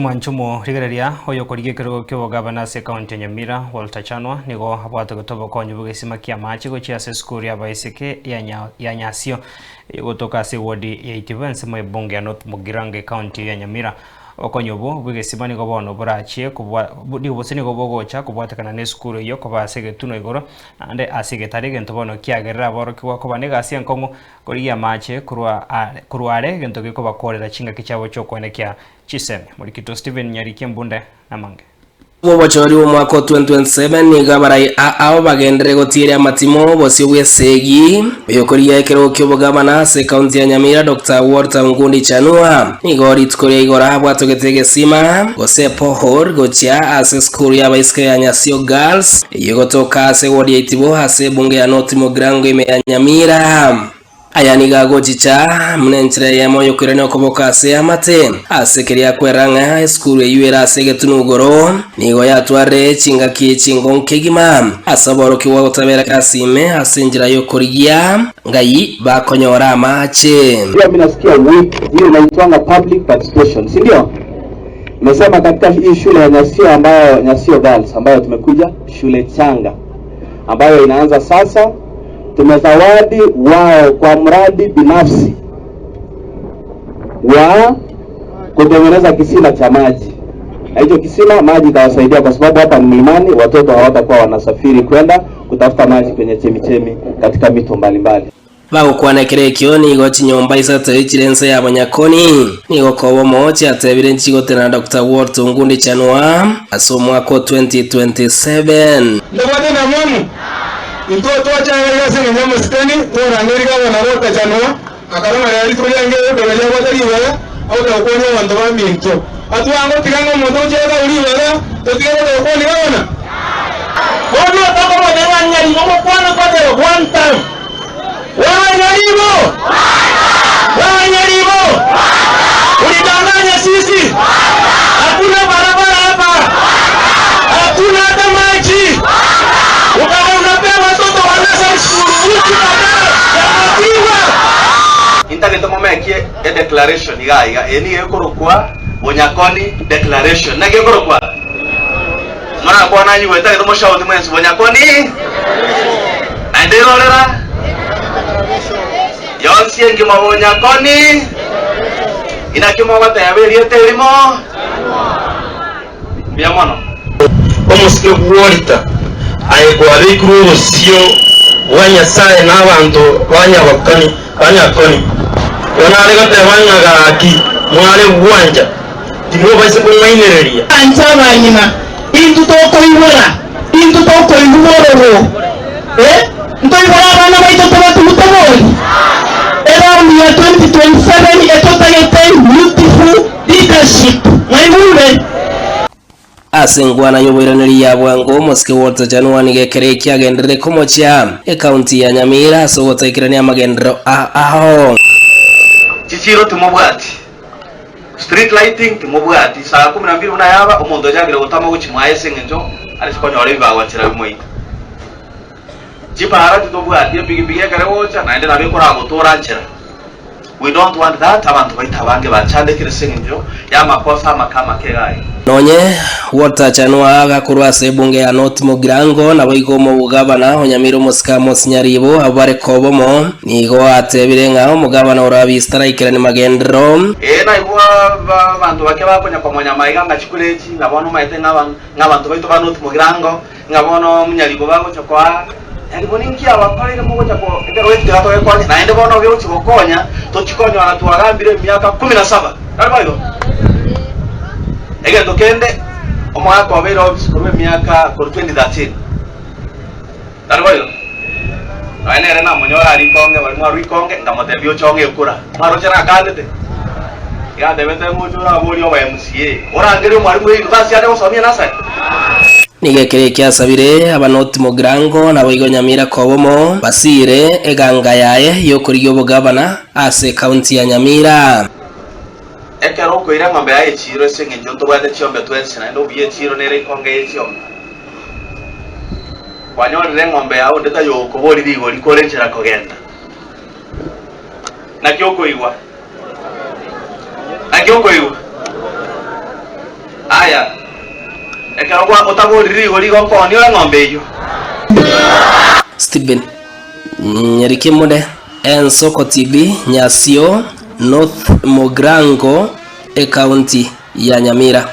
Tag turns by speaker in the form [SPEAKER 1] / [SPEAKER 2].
[SPEAKER 1] Omwancho omorigereria oyokorigia ekerogo ki'obogabana ase ekaunti ya Nyamira, Walter Chanwa, nigo abwate gotoa obokonyi bw'egesima ki'amache gochia ase esukuru y'abaiseke ya Nyasio egotoka ase ewodi ya Itibo ensemo y'ebunge ya North Mugirango ekaunti ya Nyamira. Obokonyi obwo bw'egesima nigo bono borachie kobwa gose nigo bogocha kobwatekana n'esukuru eyio koba ase egetunwa igoro naende ase egetare egento bono kiagerire aborokigwa koba negasi enkong'u korigia amache korwa are egento gekobakorera chingaki chiabo chi'okoenekia Chisemi, Morikito Stephen Nyariki Embunde namange.
[SPEAKER 2] Bw'obochori bw'omwaka o 2027 nigo abarai ao bagenderere gotieria amatimo bosio bw'esegi. Oyokorigia ekerogo ki'obogabana ase ekaunti ya Nyamira Doctor Walter Ongundi Chanua nigo rituko ria igoro abwatogete egesima gose epohole gochia ase esukuru y'abaiseke ya Nyasio Girls eyio egotoka ase ewodi ya Itibo ase ebunge ya North Mugirango ime ya Nyamira. Aya nigo agochicha buna enchera eyemo y'okoirania okoboko ase amate. Ase keria kwerera ng'a esukuru eyio ere ase egetunwa igoro nigo yatwarire chingaki chingongo kegima ase oborokigwa gotabera ase ime ase enchera y'okorigia ngai bakonyora amache.
[SPEAKER 3] Pia mi nasikia weak, hiyo inaitwanga public participation, si ndio? Nimesema katika hii shule ya Nyasio ambayo Nyasio Girls ambayo tumekuja shule changa ambayo inaanza sasa Tumezawadi wao kwa mradi binafsi wa kutengeneza kisima cha maji, na hicho kisima maji itawasaidia kwa sababu hapa ni mlimani, watoto hawatakuwa wanasafiri kwenda kutafuta maji kwenye chemichemi katika mito mbalimbali.
[SPEAKER 2] Bagokwana ekero ekio nigo chinyomba isato chire ense ya Bonyakoni nigo kobomo chiatebire nchigotenena Doctor Walter Ongundi Chanua ase omwaka o 2027.
[SPEAKER 4] Ntobwate endamwamu? Intwe twachagera iga ase engencho y'amasikani, twarangeria gavana Walter Chanua, akarora ng'a rituko riange ribaga riabwate ribaga, agotaka gokwania abanto baminto. Atwange gotiga ng'a omonto gochia gotagwa ribaga, totige gotaka gokwania gavana. Bono tokomanya ng'a nyaribo gokwana kwateba one term. Wanyaribo! Wanyaribo! Ulidanganya sisi! Hakuna barabara hapa, hakuna hata maji, ukawa unapea watoto wa nursery school uji badala ya maziwa.
[SPEAKER 5] Intagete momekie edeclaration iga iga, eye nigo ekorokwa Bonyakoni Declaration. Naki ekorokwa? Morakwane anyigwe, ntagete moshauti mwensi Bonyakoni. Naende irorera yonsi engima Bonyakoni. Inaki mogoteba erieta erimo? Mbuya mono.
[SPEAKER 6] Omosike bw'orita, aye kwabekirwe obosio bwa Nyasae na abanto ba Nyabakoni, ba Nyakoni. Bono are goteba ng'a gaki mware gwancha, timobaisa kong'ainereria.
[SPEAKER 7] Ancha abang'ina, intwe tokoibora, intwe tokoigwa bororo, eh, ntoibore abana baito tobatugute bori? Eround ya 2027 etotagete beautiful leadership, mwaigure?
[SPEAKER 2] Ase enkwana y'oboiraneri ya bwango, omosike Walter Chanua nigo ekero ekio agenderere komochia ekaunti ya Nyamira ase ogotaikerania amagenderero ao.
[SPEAKER 5] Chichiiro timobwati, street lighting timobwati, saa kumi na mbili buna yaba, omonto ochakire gotama gochia mwaye ase eng'encho arese konyora ebibagochera bimoita. Chipaara titobwati, epigipigi ekero egocha naende nabo ekoragotora nchera. We don't want that, abanto baito abange bachandekire ase eng'encho y'amakosa amake amake iga aiga.
[SPEAKER 2] Nonye Walter Chanua agakorwa ase ebunge ya North Mugirango, naboigo omogabana o Nyamira omosike Amos Nyaribo abwo bare kobomo, nigo atebire ng'a omogabana ore abisi taraikerani magenderero.
[SPEAKER 5] Ee, naigwa abanto bake bakonya komonya maiga ng'a chikura echi, ng'a bono omanyete ng'a abanto baito ba North Mugirango, Ng'a bono omonyaribo bagocha koa nyaribo ninki abakoreire mogocha ko ekero getiga togekonya naende bono ogegochia gokonya tochikonyora twagambire emiaka kumi na saba tari boigo? Egento kende omogaka obeire ofisi korwa emiaka korwa 2013 tari boigo? Nonya nere namonyora aria ikonge baria mwarwa ikonge nkamotebia oche ong'e ekura mwaroche nakandete iga antebete ng'a oche oraborie oba MCA orangerie omwalimu oye university ache gosomia enasari.
[SPEAKER 2] Nigo ekero ekio asabire abanoti Mugirango naboigo Nyamira kobomo basiire eganga yaye y'okorigia obogabana ase ekaunti ya Nyamira.
[SPEAKER 5] Ekero okoira eng'ombe yaye echiiro ase engencho ntobwate chiombe twensi, naende obuya echiiro nere ikonge ye chiombe. Kwanyorire eng'ombe yao onde tayokobori rigori kore nchera kogenda. Naki okoigwa? Naki okoigwa? Aya, ekero gwa otaboriri rigori igo nkooni ore eng'ombe eyio.
[SPEAKER 2] Stephen Nyarikemode, Ensoko TV, Nyasio, North Mugirango, Ekaunti ya Nyamira.